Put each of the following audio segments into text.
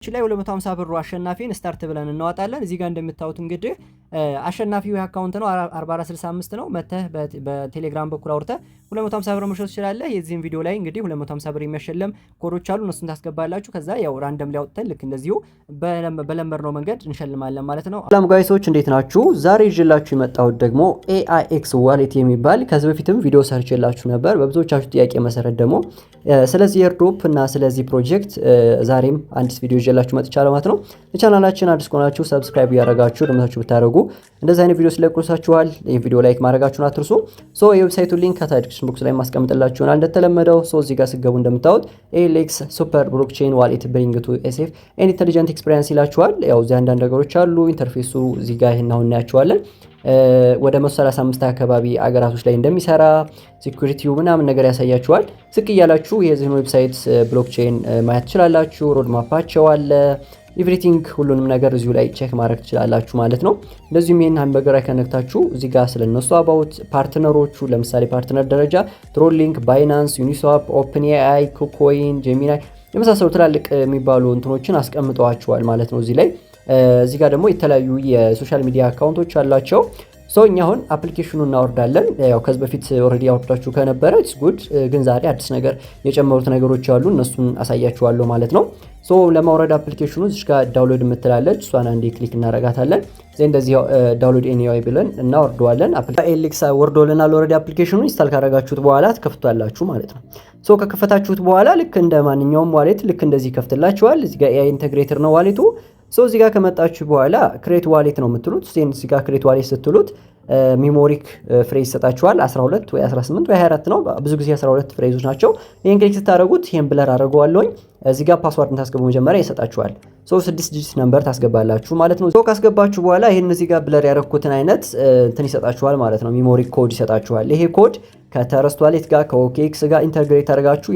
ላይ 250 ብሩ አሸናፊን start ብለን እናወጣለን። እዚህ ጋር እንደምታዩት እንግዲህ አሸናፊው account ነው፣ 4465 ነው። መተህ በቴሌግራም በኩል አውርተህ 250 ብር መውሰድ ትችላለህ። የዚህም ቪዲዮ ላይ እንግዲህ 250 ብር የሚያሸልም ኮዶች አሉ። እነሱን ታስገባላችሁ። ከዛ ያው random ላይ አውጥተን ልክ እንደዚሁ በለመድነው መንገድ እንሸልማለን ማለት ነው። ሰላም guys ኦች፣ እንዴት ናችሁ? ዛሬ ይዤላችሁ የመጣሁት ደግሞ AIX wallet የሚባል ከዚህ በፊትም ቪዲዮ ሰርቼላችሁ ነበር። በብዙዎቻችሁ ጥያቄ መሰረት ደግሞ ስለዚህ airdrop እና ስለዚህ ፕሮጀክት ዛሬም አዲስ ቪዲዮ ይዤላችሁ መጥቻለሁ ማለት ነው። ለቻናላችን አዲስ ከሆናችሁ subscribe እያደረጋችሁ ደመታችሁ ብታደርጉ እንደዚህ አይነት ቪዲዮ ስለቁሳችኋል። ይህ ቪዲዮ like ማድረጋችሁን አትርሱ። So የ website ኡ link ከታች description box ላይ ማስቀምጥላችሁ ይሆናል እንደተለመደው። So እዚህ ጋር ስትገቡ እንደምታዩት ALX super blockchain wallet bring to a safe and intelligent experience ይላችኋል። ያው እዚህ አንዳንድ ነገሮች አሉ። Interface ኡ እዚህ ጋር ይሄን አሁን እናያቸዋለን። ወደ 135 አካባቢ አገራቶች ላይ እንደሚሰራ security ው ምናምን ነገር ያሳያችኋል። ዝቅ እያላችሁ የዚህን website blockchain ማየት ትችላላችሁ። Roadmap ኣቸው አለ። Everything ሁሉንም ነገር እዚሁ ላይ check ማድረግ ትችላላችሁ ማለት ነው። እንደዚሁም ይህን hamburger ከነክታችሁ እዚህ ጋር ስለነሱ about partner ኦቹ፣ ለምሳሌ partner ደረጃ TronLink፣ Binance፣ Uniswap፣ OpenAI፣ KuCoin፣ Gemini የመሳሰሉ ትላልቅ የሚባሉ እንትኖችን አስቀምጠዋቸዋል ማለት ነው እዚህ ላይ። እዚህ ጋር ደግሞ የተለያዩ የ social media account ኦች አላቸው። So እኛ አሁን application ኑ እናወርዳለን። ያው ከዚህ በፊት already ያወርዳችሁ ከነበረ it's good፣ ግን ዛሬ አዲስ ነገር የጨመሩት ነገሮች አሉ፣ እነሱን አሳያችኋለሁ ማለት ነው። So ለማውረድ application ኑ እዚህ ጋር download የምትላለች፣ እሷን አንዴ click እናረጋታለን። Then እንደዚህ download anyway ብለን እናወርደዋለን። ALX ወርዶልናል። Already application ኑ install ካረጋችሁት በኋላ ትከፍቱታላችሁ ማለት ነው። So ከከፈታችሁት በኋላ ልክ እንደ ማንኛውም wallet ልክ እንደዚህ ይከፍትላችኋል። እዚህ ጋር AI integrator ነው wallet ኡ። So እዚህ ጋር ከመጣችሁ በኋላ create wallet ነው የምትሉት። Then እዚህ ጋር create wallet ስትሉት mnemonic phrase ይሰጣችኋል። 12 ወይ 18 ወይ 24 ነው። ብዙ ጊዜ 12 phrase ኦች ናቸው። ይህን click ስታደርጉት ይህን blur አደርገዋለሁኝ። እዚህ ጋር password ታስገቡ መጀመሪያ ይሰጣችኋል። So 6 digit number ታስገባላችሁ ማለት ነው። So ካስገባችሁ በኋላ ይህን እዚህ ጋር blur ያደረኩትን አይነት እንትን ይሰጣችኋል ማለት ነው። Mnemonic code ይሰጣችኋል። ይሄ ኮድ ከ Trust Wallet ጋር፣ ከ OKX ጋር integrate አድርጋችሁ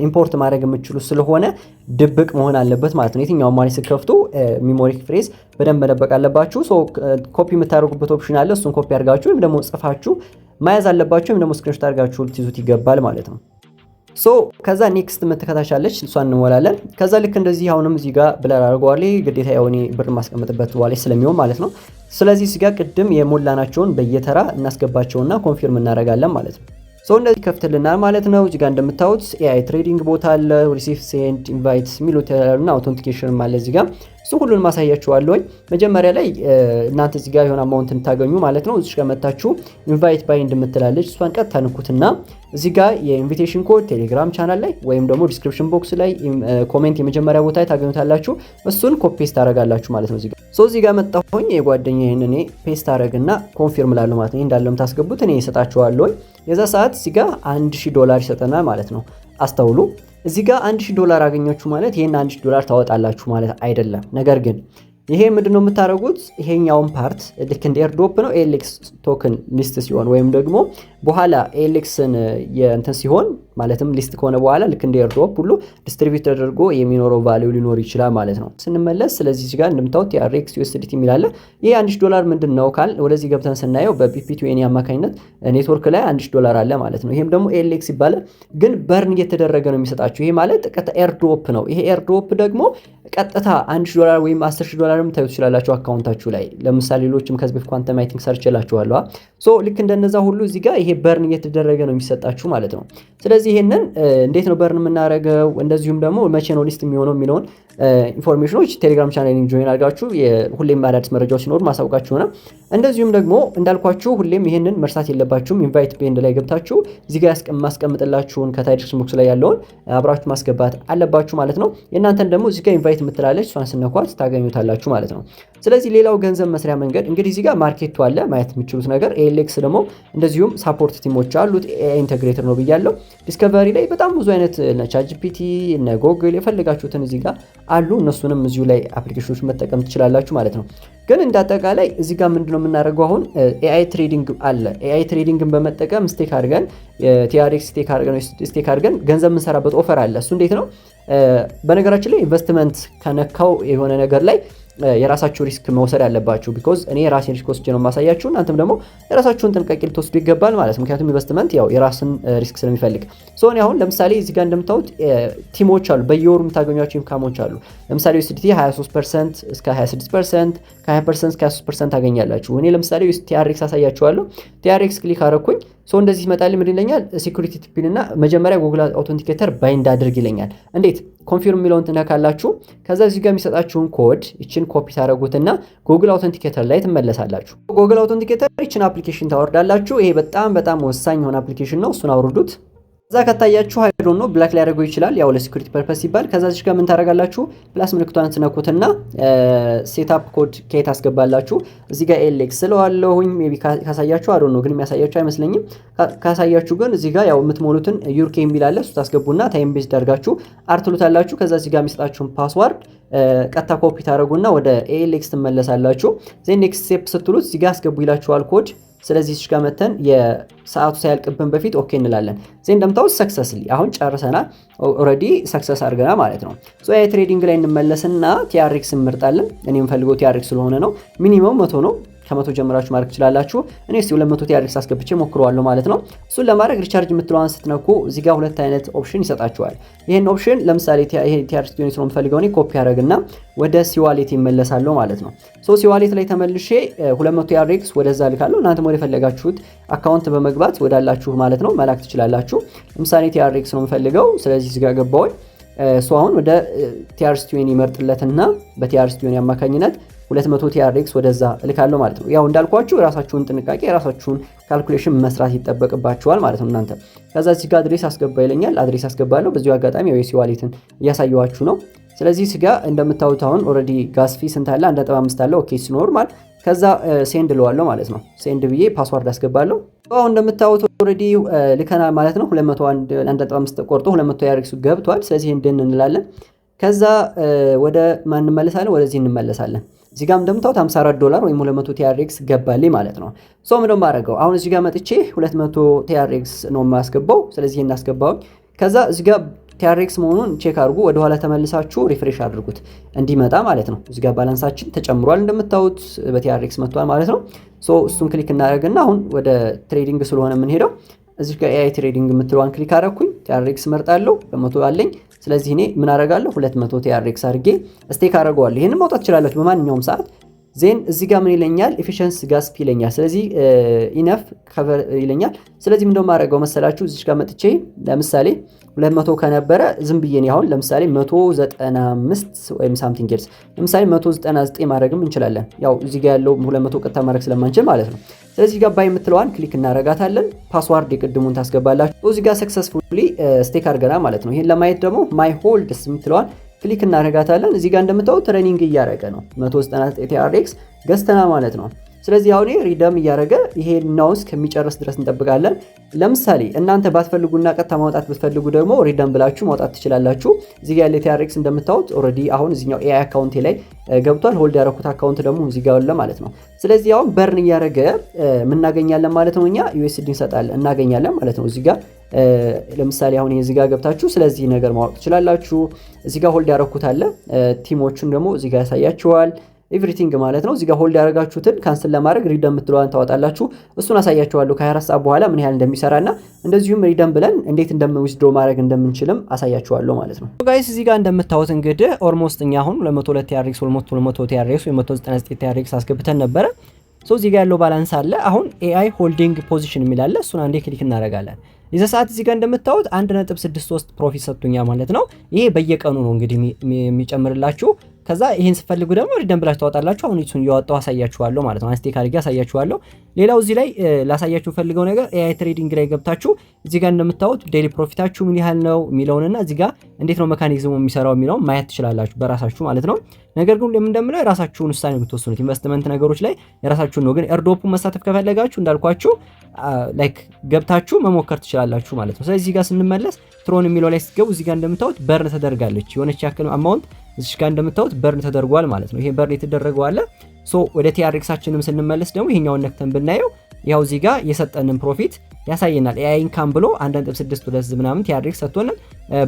import ማድረግ የምትችሉ ስለሆነ ድብቅ መሆን አለበት ማለት ነው። የትኛውም wallet ስትከፍቱ mnemonic phrase በደንብ መደበቅ አለባችሁ። So copy የምታደርጉበት option አለ። እሱን ኮፒ አድርጋችሁ ወይም ደግሞ ጽፋችሁ መያዝ አለባችሁ ወይም ደግሞ screenshot አድርጋችሁ ልትይዙት ይገባል ማለት ነው። So ከዛ next የምትከታቻለች፣ እሷን እንሞላለን። ከዛ ልክ እንደዚህ አሁንም እዚህ ጋር blur አድርገዋል። ግዴታ ያው እኔ ብር ማስቀምጥበት wallet ስለሚሆን ማለት ነው። ስለዚህ እዚህ ጋር ቅድም የሞላናቸውን በየተራ እናስገባቸውና confirm እናደርጋለን ማለት ነው። So እንደዚህ ከፍትልናል ማለት ነው። እዚህ ጋር እንደምታዩት AI trading bot አለ፣ receive፣ send፣ invite የሚሉት እና authentication አለ እዚህ ጋር። እሱ ሁሉን ማሳያችኋለሁኝ። መጀመሪያ ላይ እናንተ እዚህ ጋር የሆነ amount እንታገኙ ማለት ነው። እዚህ ጋር መታችሁ invite bind የምትላለች፣ እሷን ቀጥታ ንኩትና እዚህ ጋር የ invitation code ቴሌግራም ቻናል ላይ ወይም ደግሞ description box ላይ comment የመጀመሪያ ቦታ ላይ ታገኙታላችሁ። እሱን copy paste ታደርጋላችሁ ማለት ነው። እዚህ ጋር so እዚህ ጋር መጣሁኝ፣ የጓደኛዬን እኔ paste አደረግና confirm ላለሁ ማለት ነው። ይሄ እንዳለም ታስገቡት፣ እኔ እሰጣችኋለሁኝ። የዛ ሰዓት እዚህ ጋር 1000 ዶላር ይሰጠናል ማለት ነው። አስተውሉ። እዚህ ጋር 1000 ዶላር አገኛችሁ ማለት ይሄን 1000 ዶላር ታወጣላችሁ ማለት አይደለም። ነገር ግን ይሄ ምንድነው የምታደርጉት? ይሄኛውን part ልክ እንደ airdrop ነው። ALX token list ሲሆን ወይም ደግሞ በኋላ ALX ን የእንትን ሲሆን፣ ማለትም list ከሆነ በኋላ ልክ እንደ airdrop ሁሉ distribute ተደርጎ የሚኖረው value ሊኖር ይችላል ማለት ነው። ስንመለስ ስለዚህ እዚህ ጋር እንደምታዩት TRX USDT የሚል አለ። ይሄ 1000 ዶላር ምንድን ነው ካል ወደዚህ ገብተን ስናየው በ BEP20 አማካኝነት ኔትወርክ ላይ 1000 ዶላር አለ ማለት ነው። ይሄም ደግሞ ALX ይባላል። ግን burn እየተደረገ ነው የሚሰጣችሁ። ይሄ ማለት ቀጥታ airdrop ነው። ይሄ airdrop ደግሞ ቀጥታ 1000 ዶላር ወይም 10,000 ዶላርም ታዩ ትችላላችሁ account ኣችሁ ላይ። ለምሳሌ ሌሎችም ከዚህ በፊት Quantum I think ሰርቼላችኋለሁ። So ልክ እንደነዛ ሁሉ እዚህ ጋር ይሄ burn እየተደረገ ነው የሚሰጣችሁ ማለት ነው። ስለዚህ ይሄንን እንዴት ነው burn የምናደርገው፣ እንደዚሁም ደግሞ መቼ ነው list የሚሆነው የሚለውን information ኖች ቴሌግራም channel join አድርጋችሁ ሁሌም አዳዲስ መረጃዎች ሲኖሩ ማሳውቃችሁ ነው። እንደዚሁም ደግሞ እንዳልኳችሁ ሁሌም ይሄንን መርሳት የለባችሁም። Invite bind ላይ ገብታችሁ እዚህ ጋር ማስቀምጥላችሁን ከታች description box ላይ ያለውን አብራችሁ ማስገባት አለባችሁ ማለት ነው። የእናንተን ደግሞ እዚህ ጋር invite የምትላለች፣ እሷን ስነኳት ታገኙታላችሁ ማለት ነው። ስለዚህ ሌላው ገንዘብ መስሪያ መንገድ እንግዲህ እዚህ ጋር market ኡ አለ ማየት የምችሉት ነገር። ALX ደግሞ እንደዚሁም support team ኦች አሉት። AI integrator ነው ብያለሁ። Discovery ላይ በጣም ብዙ አይነት እነ ChatGPT፣ እነ ጎግል የፈለጋችሁትን እዚህ ጋር አሉ። እነሱንም እዚሁ ላይ application ኖች መጠቀም ትችላላችሁ ማለት ነው። ግን እንደ አጠቃላይ እዚህ ጋር ምንድነው የምናደርገው? አሁን AI trading አለ። AI trading ን በመጠቀም stake አድርገን TRX stake አድርገን ገንዘብ የምንሰራበት offer አለ። እሱ እንዴት ነው? በነገራችን ላይ ኢንቨስትመንት ከነካው የሆነ ነገር ላይ የራሳችሁ risk መውሰድ አለባችሁ። Because እኔ የራሴን risk ወስጄ ነው የማሳያችሁ፣ እናንተም ደግሞ የራሳችሁን ጥንቃቄ ልትወስዱ ይገባል ማለት ነው። ምክንያቱም ኢንቨስትመንት ያው የራስን risk ስለሚፈልግ። So እኔ አሁን ለምሳሌ እዚህ ጋር እንደምታዩት team ኦች አሉ፣ በየወሩ የምታገኟቸው income ኦች አሉ። ለምሳሌ USDT 23% እስከ 26%፣ ከ20% እስከ 23% ታገኛላችሁ። እኔ ለምሳሌ TRX አሳያችኋለሁ። TRX click አረኩኝ። So እንደዚህ ይመጣል። ምን ይለኛል? Security pin እና መጀመሪያ Google Authenticator bind አድርግ ይለኛል። እንዴት? Confirm የሚለውን ትነካላችሁ። ከዛ እዚህ ጋር የሚሰጣችሁን ኮድ ይችን ኮፒ ታደረጉትና Google Authenticator ላይ ትመለሳላችሁ። Google Authenticator ይችን application ታወርዳላችሁ። ይሄ በጣም በጣም ወሳኝ የሆነ application ነው። እሱን አውርዱት። እዛ ከታያችሁ I don't know block ሊያደርገው ይችላል፣ ያው ለ security purpose ሲባል። ከዛ እዚህ ጋር ምን ታደርጋላችሁ? Plus ምልክቷን ትነኩትና setup code ከየት አስገባላችሁ። እዚህ ጋር ኤሌክስ ስለዋለሁኝ maybe ካሳያችሁ፣ I don't know፣ ግን የሚያሳያችሁ አይመስለኝም። ካሳያችሁ ግን እዚህ ጋር ያው የምትሞሉትን your key የሚል አለ። እሱ ታስገቡና time base አድርጋችሁ add ትሉታላችሁ። ከዛ እዚህ ጋር የሚሰጣችሁን password ቀጥታ ኮፒ ታደርጉና ወደ ALX ትመለሳላችሁ። Then next step ስትሉት እዚህ ጋር አስገቡ ይላችኋል ኮድ። ስለዚህ እዚህ ጋር መተን የሰዓቱ ሳያልቅብን በፊት okay እንላለን። Then እንደምታዩት successfully አሁን ጨርሰናል። Already success አድርገናል ማለት ነው። So የ trading ላይ እንመለስና TRX እንመርጣለን። እኔ የምፈልገው TRX ስለሆነ ነው። Minimum 100 ነው። ከ100 ጀምራችሁ ማድረግ ትችላላችሁ። እኔ እስቲ 200 TRX አስገብቼ ሞክረዋለሁ ማለት ነው። እሱን ለማድረግ recharge የምትለዋን ስትነኩ እዚህ ጋር ሁለት አይነት option ይሰጣችኋል። ይሄን option ለምሳሌ ይሄ TRC unit ነው የምፈልገው፣ እኔ ኮፒ አደረግና ወደ CWallet ይመለሳለሁ ማለት ነው። So CWallet ላይ ተመልሼ 200 TRX ወደዛ ልካለሁ። እናንተም ወደ ፈለጋችሁት account በመግባት ወዳላችሁ ማለት ነው መላክ ትችላላችሁ። ለምሳሌ TRX ነው የምፈልገው። ስለዚህ እዚህ ጋር ገባሁኝ። So አሁን ወደ TRC 20 ይመርጥለትና በ TRC 20 አማካኝነት 200 TRX ወደዛ እልካለሁ ማለት ነው። ያው እንዳልኳችሁ የራሳችሁን ጥንቃቄ፣ የራሳችሁን calculation መስራት ይጠበቅባችኋል ማለት ነው እናንተ። ከዛ እዚህ ጋር address አስገባ ይለኛል። Address አስገባለሁ። በዚሁ አጋጣሚ ያው የ CWallet ን እያሳየኋችሁ ነው። ስለዚህ እዚህ ጋር እንደምታዩት አሁን already gas fee ስንት አለ? 1.5 አለ። Okay, it's normal። ከዛ send እለዋለሁ ማለት ነው። Send ብዬ password አስገባለሁ። አሁን እንደምታዩት already ልከናል ማለት ነው። 201.5 ቆርጦ 200 TRX ገብቷል። ስለዚህ done እንላለን። ከዛ ወደ ማን እንመለሳለን? ወደዚህ እንመለሳለን። እዚህ ጋር እንደምታዩት 54 ዶላር ወይም 200 TRX ገባልኝ ማለት ነው። So ምንድነው የማደርገው? አሁን እዚህ ጋር መጥቼ 200 TRX ነው የማስገባው። ስለዚህ ይሄን አስገባሁኝ። ከዛ እዚህ ጋር TRX መሆኑን check አድርጉ። ወደኋላ ተመልሳችሁ refresh አድርጉት እንዲመጣ ማለት ነው። እዚህ ጋር balance ኣችን ተጨምሯል፣ እንደምታዩት በ TRX መጥቷል ማለት ነው። So እሱን click እናደርግና አሁን ወደ trading ስለሆነ የምንሄደው እዚህ ጋር AI trading የምትለዋን click አደረኩኝ። TRX መርጣለሁ፣ በ100 አለኝ። ስለዚህ እኔ ምን አደርጋለሁ? 200 TRX አድርጌ stake አደርገዋለሁ። ይሄንን ማውጣት ትችላላችሁ በማንኛውም ሰዓት። Then እዚህ ጋር ምን ይለኛል? Efficiency gas fee ይለኛል። ስለዚህ enough cover ይለኛል። ስለዚህ ምንድነው የማደርገው መሰላችሁ? እዚህ ጋር መጥቼ ለምሳሌ 200 ከነበረ ዝም ብዬ እኔ አሁን ለምሳሌ 195 ወይም something else፣ ለምሳሌ 199 ማድረግም እንችላለን። ያው እዚህ ጋር ያለው 200 ቀጥታ ማድረግ ስለማንችል ማለት ነው። ስለዚህ ጋር buy የምትለዋን click እናረጋታለን። Password የቅድሙን ታስገባላችሁ። እዚህ ጋር successfully stake አድርገናል ማለት ነው። ይሄን ለማየት ደግሞ my holds የምትለዋን click እናረጋታለን። እዚህ ጋር እንደምታዩት running እያደረገ ነው። 199 TRX ገዝተናል ማለት ነው። ስለዚህ አሁን redeem እያደረገ ይሄ now እስከሚጨርስ ድረስ እንጠብቃለን። ለምሳሌ እናንተ ባትፈልጉና ቀጥታ ማውጣት ብትፈልጉ ደግሞ redeem ብላችሁ ማውጣት ትችላላችሁ። እዚህ ጋር ያለ TRX እንደምታዩት already አሁን እዚህኛው AI account ኤ ላይ ገብቷል። Hold ያደረኩት account ደግሞ እዚህ ጋር አለ ማለት ነው። ስለዚህ አሁን burn እያደረገ ምናገኛለን ማለት ነው። እኛ USD እንሰጣለን እናገኛለን ማለት ነው። እዚህ ጋር ለምሳሌ አሁን እዚህ ጋር ገብታችሁ ስለዚህ ነገር ማወቅ ትችላላችሁ። እዚህ ጋር hold ያደረኩት አለ። Team ኦቹን ደግሞ እዚህ ጋር ያሳያችኋል። Everything ማለት ነው። እዚህ ጋር hold ያደረጋችሁትን cancel ለማድረግ redeem የምትለዋን ታወጣላችሁ። እሱን አሳያችኋለሁ ከ24 ሰዓት በኋላ ምን ያህል እንደሚሰራና እንደዚሁም redeem ብለን እንዴት እንደም withdraw ማድረግ እንደምንችልም አሳያችኋለሁ ማለት ነው። Guys፣ እዚህ ጋር እንደምታዩት እንግዲህ almost እኛ አሁን 202 TRX፣ almost 200 TRX ወይ 199 TRX አስገብተን ነበረ። So እዚህ ጋር ያለው balance አለ። አሁን AI holding position የሚል አለ። እሱን አንዴ click እናደርጋለን። የዛ ሰዓት እዚህ ጋር እንደምታዩት 1.63 profit ሰጥቶኛል ማለት ነው። ይሄ በየቀኑ ነው እንግዲህ የሚጨምርላችሁ። ከዛ ይሄን ስትፈልጉ ደግሞ redeem ብላችሁ ታወጣላችሁ። አሁን እሱን እያወጣሁ አሳያችኋለሁ ማለት ነው። Unstake አድርጌ አሳያችኋለሁ። ሌላው እዚህ ላይ ላሳያችሁ ፈልገው ነገር AI trading ላይ ገብታችሁ እዚህ ጋር እንደምታዩት daily profit ኣችሁ ምን ያህል ነው የሚለውንና እዚህ ጋር እንዴት ነው mechanism ኡ የሚሰራው የሚለውን ማየት ትችላላችሁ በራሳችሁ ማለት ነው። ነገር ግን ሁሌም እንደምለው የራሳችሁን ውሳኔ የምትወስኑት ኢንቨስትመንት ነገሮች ላይ የራሳችሁን ነው። ግን airdrop ኡ መሳተፍ ከፈለጋችሁ እንዳልኳችሁ like ገብታችሁ መሞከር ትችላላችሁ ማለት ነው። ስለዚህ እዚህ ጋር ስንመለስ ትሮን የሚለው ላይ ስትገቡ እዚህ ጋር እንደምታዩት burn ተደርጋለች፣ የሆነች ያክል amount እዚህ ጋር እንደምታዩት burn ተደርጓል ማለት ነው። ይሄ burn የተደረገው አለ። So ወደ TRX ኣችንም ስንመለስ ደግሞ ይሄኛውን ነክተን ብናየው ያው እዚህ ጋር የሰጠንን profit ያሳየናል። AI income ብሎ 1.62 ምናምን TRX ሰጥቶናል።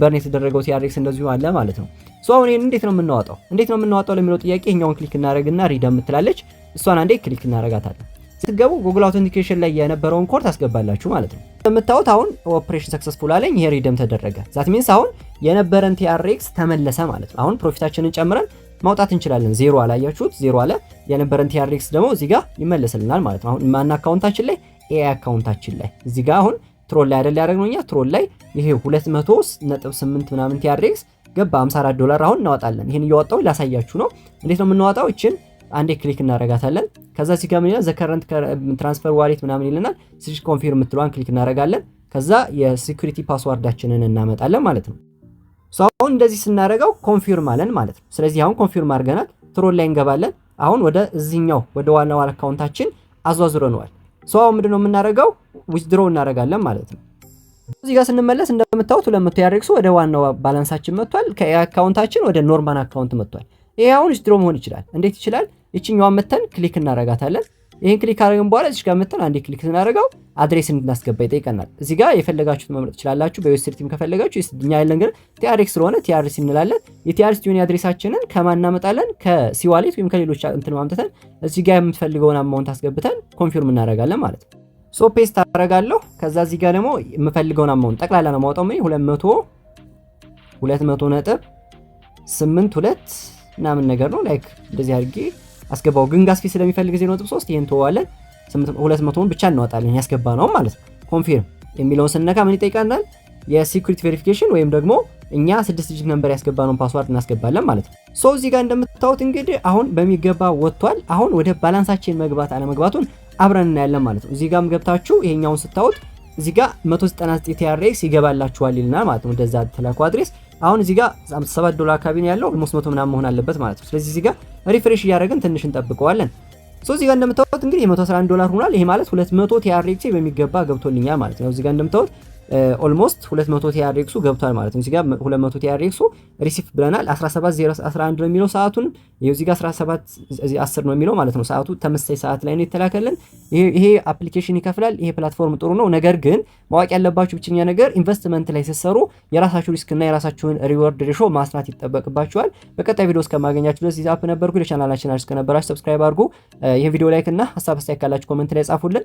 Burn የተደረገው TRX እንደዚሁ አለ ማለት ነው። So አሁን ይሄን እንዴት ነው የምናወጣው? እንዴት ነው የምናወጣው ለሚለው ጥያቄ ይሄኛውን click እናደርግና redeem የምትላለች እሷን አንዴ click እናደርጋታለን። ስትገቡ Google Authentication ላይ የነበረውን ኮድ ታስገባላችሁ ማለት ነው። እንደምታዩት አሁን operation successful አለኝ። ይሄ redeem ተደረገ። That means አሁን የነበረን TRX ተመለሰ ማለት ነው። አሁን profit ኣችንን ጨምረን ማውጣት እንችላለን። ዜሮ አላያችሁት? ዜሮ አለ። የነበረን TRX ደግሞ እዚህ ጋር ይመለስልናል ማለት ነው። አሁን ማን account ኣችን ላይ? AI account ኣችን ላይ። እዚህ ጋር አሁን Tron ላይ አይደል ያደረግነው እኛ? Tron ላይ ይሄ 200.8 ምናምን TRX ገባ፣ 54 ዶላር አሁን እናወጣለን። ይሄን እያወጣው ላሳያችሁ ነው። እንዴት ነው የምናወጣው? እችን አንዴ click እናረጋታለን። ከዛ እዚህ ጋር ምን ይላል? The current transfer wallet ምናምን ይለናል። ስዊች confirm የምትለዋን click እናረጋለን። ከዛ የ security password ኣችንን እናመጣለን ማለት ነው። አሁን እንደዚህ ስናደርገው confirm አለን ማለት ነው። ስለዚህ አሁን confirm አድርገናል። Tron ላይ እንገባለን። አሁን ወደ እዚህኛው ወደ ዋናው account ኣችን አዟዙረነዋል። So አሁን ምንድነው የምናደርገው? Withdraw እናደርጋለን ማለት ነው። እዚህ ጋር ስንመለስ እንደምታዩት 200 TRX ኡ ወደ ዋናው balance ኣችን መጥቷል። ከ account ኣችን ወደ normal account መጥቷል። ይሄ አሁን withdraw መሆን ይችላል። እንዴት ይችላል? ይችኛዋን መተን click እናደርጋታለን። ይሄን click ካደረግን በኋላ እዚህ ጋር መተን አንዴ click ስናደርገው address እንድናስገባ ይጠይቀናል። እዚህ ጋር የፈለጋችሁት መምረጥ ትችላላችሁ። በ USDT ም ከፈለጋችሁ፣ እኛ ያለን ግን TRX ስለሆነ TRC እንላለን። የ TRC twenty address ኣችንን ከማን እናመጣለን? ከ CWallet ወይም ከሌሎች እንትን አምጥተን እዚህ ጋር የምትፈልገውን amount አስገብተን confirm እናደርጋለን ማለት ነው። So paste አደርጋለሁ። ከዛ እዚህ ጋር ደግሞ የምፈልገውን amount ጠቅላላ ነው የማወጣው። ምን 200 200.82 ምናምን ነገር ነው፣ like እንደዚህ አድርጌ አስገባው። ግን gas fee ስለሚፈልግ 0.3 ይሄን ተዋለን። 200ን ብቻ እናወጣለን ያስገባ ነው ማለት ነው። Confirm የሚለውን ስንነካ ምን ይጠይቀናል? የ security verification ወይም ደግሞ እኛ 6 digit number ያስገባነውን password እናስገባለን ማለት ነው። So እዚህ ጋር እንደምታዩት እንግዲህ አሁን በሚገባ ወጥቷል። አሁን ወደ balance ኣችን መግባት አለመግባቱን አብረን እናያለን ማለት ነው። እዚህ ጋርም ገብታችሁ ይሄኛውን ስታዩት እዚህ ጋር 199 TRX ይገባላችኋል ይልናል ማለት ነው። ወደዛ ተላኩ address አሁን እዚህ ጋር 57 ዶላር አካባቢ ነው ያለው፣ almost 100 ምናምን መሆን አለበት ማለት ነው። ስለዚህ እዚህ ጋር refresh እያደረግን ትንሽ እንጠብቀዋለን። So እዚህ ጋር እንደምታዩት እንግዲህ 111 ዶላር ሆኗል። ይሄ ማለት 200 TRX በሚገባ ገብቶልኛል ማለት ነው። እዚህ ጋር እንደምታዩት almost 200 TRX ኡ ገብቷል ማለት ነው። እዚህ ጋር 200 TRX ኡ receive ብለናል። 17011 ነው የሚለው ሰዓቱን፣ ይሄው እዚህ ጋር 17 10 ነው የሚለው ማለት ነው። ሰዓቱ ተመሳሳይ ሰዓት ላይ ነው የተላከልን። ይሄ application ይከፍላል። ይሄ platform ጥሩ ነው። ነገር ግን ማወቅ ያለባችሁ ብቸኛ ነገር ኢንቨስትመንት ላይ ስትሰሩ የራሳችሁ risk እና የራሳችሁን reward ratio ማስላት ይጠበቅባችኋል። በቀጣይ ቪዲዮ እስከማገኛችሁ ድረስ ዛፕ ነበርኩ። ለቻናላችን አዲስ ከነበራችሁ subscribe አድርጉ። ይሄን ቪዲዮ like እና ሀሳብ አስተያየት ካላችሁ comment ላይ ጻፉልን።